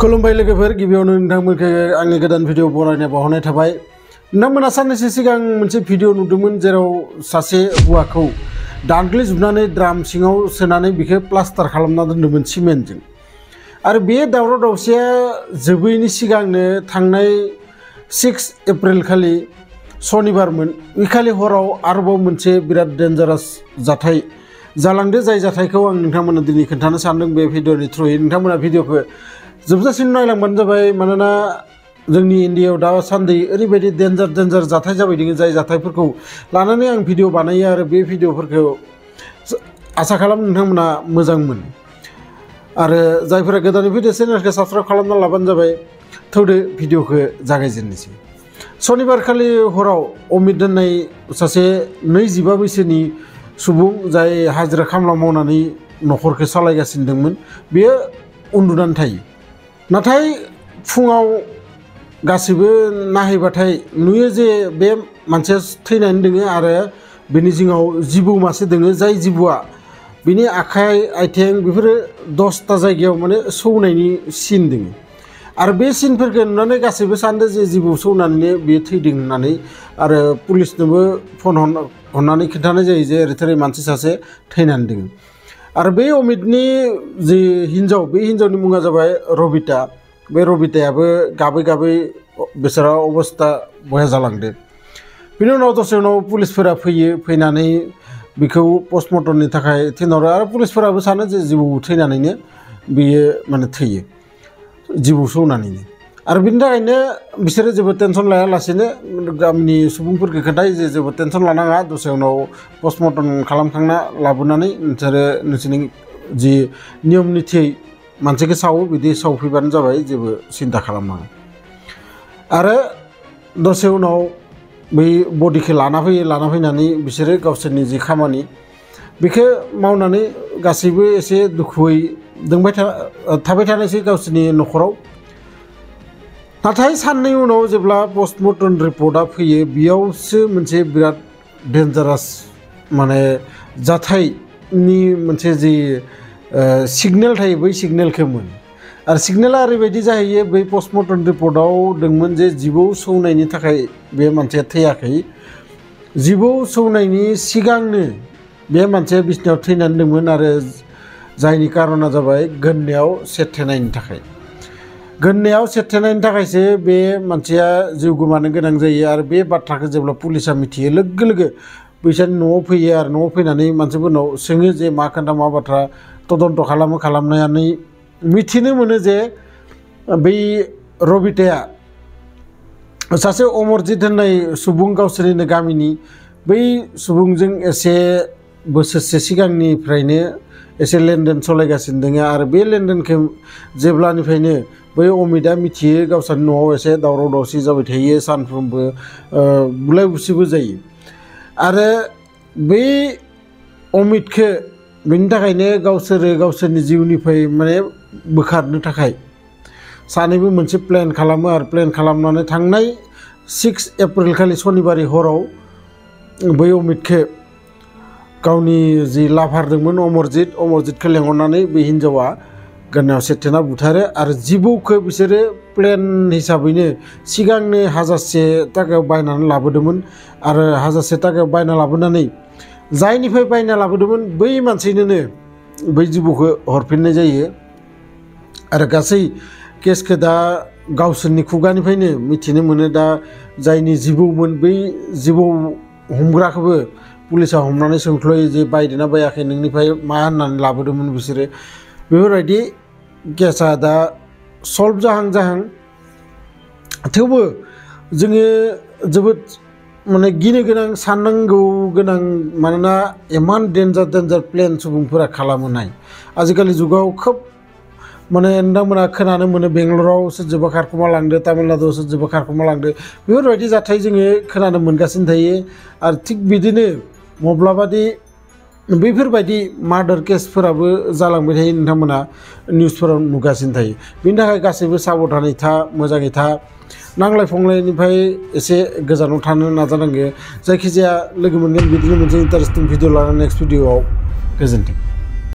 खुलुमबाय लोगोफोर गिबियावनो नोंथांमोनखौ आंनि गोदान भिडिअ बरायनाय बावहरनाय थाबाय। नोंथांमोना साननैसो सिगां मोनसे भिडिअ नुदोंमोन जेराव सासे हौवाखौ दानग्लिजोबनानै ड्राम सिङाव सोनानै बिखौ प्लास्टार खालामना दोन्दोंमोन सिमेन्टजों। आरो बे दावराव दावसिया जोबैनि सिगांनो थांनाय 6 एप्रिल खालि शनिबारमोन। इखालि हराव आरोबाव मोनसे बिराद डेन्जारास जाथाय जालांदो, जाय जाथायखौ आं नोंथांमोननो दिनै खोन्थानो सानदों बे भिडिअनि थ्रुयै। नोंथांमोना भिडिअखौ जोबजासिम नायलांबानो जाबाय, मानोना जोंनि इन्डियायाव दासान्दि ओरैबायदि डेन्जार जाथाय जाबाय दङ, जाय जाथायफोरखौ लानानै आं भिडिअ बानायो। आरो बे भिडिअफोरखौ आसा खालामो नोंथांमोना मोजां मोनो। आरो जायफोरा गोदाननिफ्राय बे चेनेलखौ साबस्क्राइब खालामना लाबानो जाबाय। थौदो भिडिअखौ जागायजेननोसै। शनिबार खालि हराव अमित होननाय सासे 22 बैसोनि सुबुं, जाय हाजिरा खामला मावनानै न'खरखौ सालायगासिनो दंमोन, बेयो उन्दुनानै थायो। नाथाय फुङाव गासैबो नायहैबाथाय नुयो जे बे मानसिया थैनानै दङ आरो बेनि जिङाव जिबौ मासे दङ, जाय जिबौआ बिनि आखाइ आथिं बेफोरो 10टा जायगायाव माने सौनायनि सिन दङ। आरो बे सिनफोरखौ नुनानै गासैबो सानदों जे जिबौ सौनानैनो बेयो थैदों होननानै। आरो पुलिसनोबो फन हरनानै खिन्थानाय जायो जे ओरै थोरै मानसि सासे थैनानै दङ। आरो बे अमितनि जि हिन्जाव, बे हिन्जावनि मुङा जाबाय रबिता। बे रबितायाबो गाबै गाबै बिसोरा अबस्था बया जालांदो। बिनि उनाव दसे उनाव पुलिसफोरा फैयो, फैनानै बिखौ पस्टमर्टमनि थाखाय थिनहरो। आरो पुलिसफोराबो सानो जे जिबौ थैनानैनो बियो माने थैयो, जिबौ सौनानैनो। आरो बिनि थाखायनो बिसोरो जेबो टेनसन लायालासेनो गामिनि सुबुंफोरखौ खोन्थायो जे जेबो टेनसन लानाङा, दसे उनाव पस्टमर्टम खालामखांना लाबोनानै नोंसोरनि जि नियम निथियै मानसिखौ सावो बिदि सावफैबानो जाबाय, जेबो सिन्था खालामनाङा। आरो दसे उनाव बै बडिखौ लाना फैयो। लाना फैनानै बिसोरो गावसोरनि जि खामानि बेखौ मावनानै गासैबो एसे दुखुयै थाबाय थानायसै गावसोरनि न'खराव। नाथाय साननै उनाव जेब्ला पस्टमर्टम रिपर्टआ फैयो, बेयावसो मोनसे बिराद डेन्जारास माने जाथायनि मोनसे जि सिगनेल थायो, बै सिगनेलखौ मोनो। आरो सिगनेला ओरैबायदि जाहैयो, बै पस्टमर्टम रिपर्टआव दंमोन जे जिबौ सौनायनि थाखाय बे मानसिया थैयाखै। जिबौ सौनायनि सिगांनो बे मानसिया बिसनायाव थैनानै दंमोन। आरो जायनि कारना जाबाय गोदनायाव सेरथेनायनि थाखाय। गोदनायाव सेरथेनायनि थाखायसो बे मानसिया जिउ गोमानो गोनां जायो। आरो बे बाथ्राखौ जेब्ला पुलिसा मिथियो, लोगो लोगो बैसानि न'आव फैयो। आरो न'आव फैनानै मानसिफोरनाव सोङो जे मा खोन्था मा बाथ्रा, तदन्त खालामनानै मिथिनो मोनो जे बै रबिताया सासे अमरजित होननाय सुबुं, गावसोरनिनो गामिनि। बै सुबुंजों एसे बोसोरसे सिगांनिफ्रायनो एसे लेनदेन सालायगासिनो दङ। आरो बे लेनदेनखौ जेब्लानिफ्रायनो बै अमितआ मिथियो, गावसोरनि न'आव एसे दावराव दावसि जाबाय थायो, सानफ्रोमबो बुलाय बुसिबो जायो। आरो बै अमितखौ बेनि थाखायनो गावसोरनि जिउनिफ्राय माने बोखारनो थाखाय सानैबो मोनसे प्लेन खालामो। आरो प्लेन खालामनानै थांनाय 6 एप्रिल खालि शनिबारनि हराव बै अमितखौ गावनि जि लाभार दंमोन अमरजितखौ लेंहरनानै बे हिन्जावा गोदनायाव सेरथेना बुथारो। आरो जिबौखौ बिसोरो प्लेन हिसाबैनो सिगांनो 1000 थाखायाव बायनानै लाबोदोंमोन। आरो 1000 थाखायाव बायना लाबोनानै जायनिफ्राय बायना लाबोदोंमोन बै मानसिनोनो बै जिबौखौ हरफिननाय जायो। आरो गासै केसखौ दा गावसोरनि खुगानिफ्रायनो मिथिनो मोनो। दा जायनि जिबौमोन, बै जिबौ हमग्राखौबो पुलिसा हमनानै सोंख्ल'यो जे बायदोंना बायाखै, नोंनिफ्राय मा होननानै लाबोदोंमोन बिसोरो। बेफोरबायदि केसा दा सल्भ जाहां। थेवबो जोङो जोबोद माने गिनो गोनां, साननांगौ गोनां, मानोना इमान डेन्जार प्लेन सुबुंफोरा खालामोनाय। आजिखालि जुगाव खोब माने नोंथांमोना खोनानो मोनो, बेंगलराव सोरजोंबा खारखोमा लांदो, तामिलनाडुआव सोरजोंबा खारखोमा लांदो, बेफोरबायदि जाथाय जोङो खोनानो मोनगासिनो थायो। आरो थिग बिदिनो मब्लाबादि बैफोरबायदि मार्डार केसफोराबो जालांबाय थायो, नोंथांमोना निउसफोराव नुगासिनो थायो। बेनि थाखाय गासैबो साबधानै था, मोजाङै था, नांलाय खमलायनिफ्राय एसे गोजानाव थानो नाजानांगौ। जायखिजाया लोगो मोनगोन बिदिनो मोनसे इन्टारेस्टिं भिडिअ लानानै नेक्स्ट भिडिअआव। गोजोन्थों।